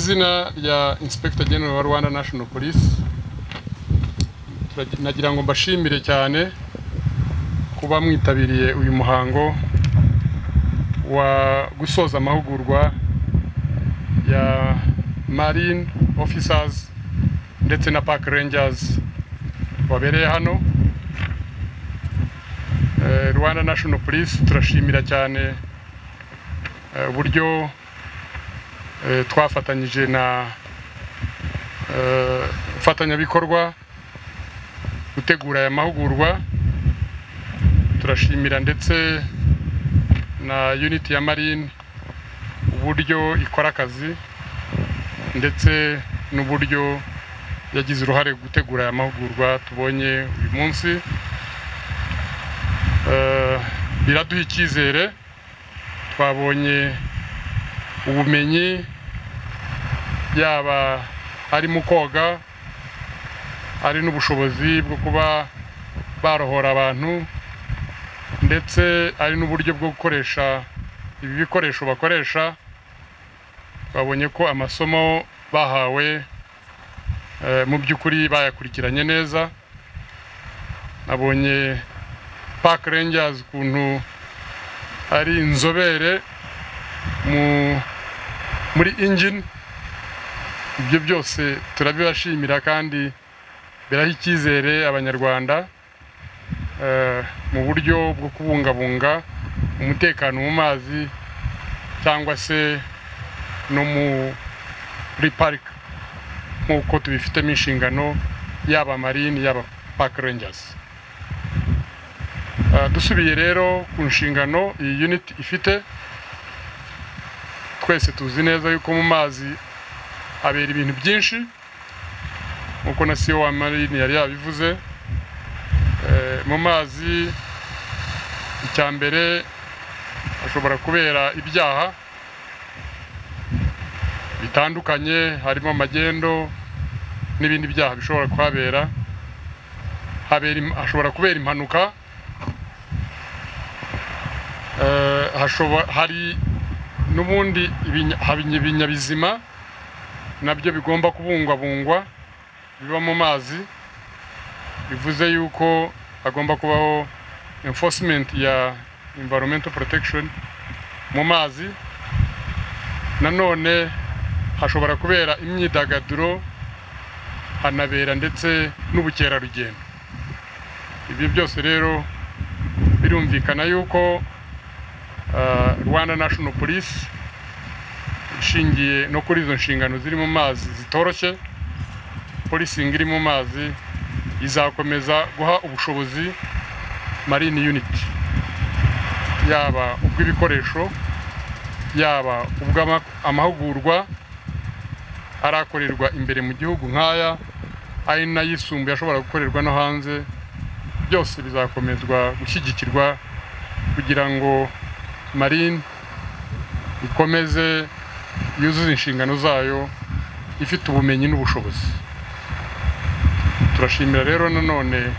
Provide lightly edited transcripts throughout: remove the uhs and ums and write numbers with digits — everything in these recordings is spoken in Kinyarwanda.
Izina rya Inspector General wa Rwanda National Police, nagira ngo mbashimire cyane kuba mwitabiriye uyu muhango wa gusoza amahugurwa ya Marine Officers ndetse na Park Rangers wabereye hano. Rwanda National Police turashimira cyane uburyo twafatanyije na fatanyabikorwa gutegura aya mahugurwa. Turashimira ndetse na unit ya Marine uburyo ikora akazi ndetse n'uburyo yagize uruhare gutegura aya mahugurwa tubonye uyu munsi. Biraduha icyizere, twabonye ubumenyi yaba ari mu koga, ari n'ubushobozi bwo kuba barohora abantu, ndetse ari n'uburyo bwo gukoresha ibi bikoresho bakoresha. Babonye ko amasomo bahawe mu by'ukuri bayakurikiranye neza. Nabonye Park Rangers ukuntu ari inzobere muri engine. Ibyo byose turabibashimira kandi biraha icyizere Abanyarwanda mu buryo bwo kubungabunga umutekano mu mazi cyangwa se no muri park, nk'uko tubifitemo inshingano yaba Marine yaba Park Rangers. Dusubiye rero ku nshingano iyi unit ifite, twese tuzi neza yuko mu mazi habera ibintu byinshi, nkuko na CEO wa Marine yari yabivuze. Mu mazi icya mbere hashobora kubera ibyaha bitandukanye, harimo amagendo n'ibindi byaha bishobora kuhabera. Hashobora kubera impanuka, hari n'ubundi ibinyabizima nabyo bigomba kubungwabungwa biba mu mazi, bivuze yuko hagomba kubaho enforcement ya environmental protection mu mazi. Nanone hashobora kubera imyidagaduro, hanabera ndetse n'ubukerarugendo. Ibyo byose rero birumvikana yuko Rwanda National Police ishingiye no kuri izo nshingano ziri mu mazi zitoroshye, policing iri mu mazi izakomeza guha ubushobozi Marine Unit, yaba ubw'ibikoresho, yaba ubw'amahugurwa arakorerwa imbere mu gihugu nk'aya, ari n'ayisumbuye ashobora gukorerwa no hanze. Byose bizakomezwa gushyigikirwa kugira ngo Marine ikomeze yuzuze inshingano zayo ifite ubumenyi n'ubushobozi. Turashimira rero nanone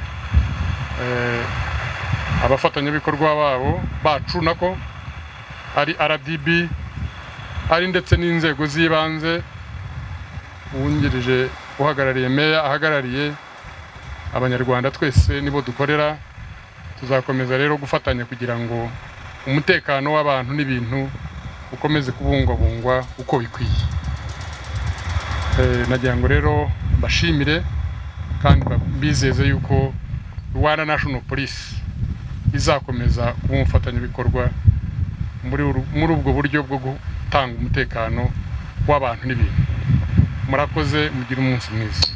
abafatanyabikorwa babo bacu, nako ari RDB, ari ndetse n'inzego z'ibanze, uwungirije uhagarariye meya ahagarariye Abanyarwanda, twese nibo dukorera. Tuzakomeza rero gufatanya kugira ngo umutekano w'abantu n'ibintu ukomeze kubungwabungwa uko bikwiye. Nagira ngo rero mbashimire kandi bizeze yuko Rwanda National Police izakomeza kuba umufatanyabikorwa muri ubwo buryo bwo gutanga umutekano w'abantu n'ibintu. Murakoze, mugire umunsi mwiza.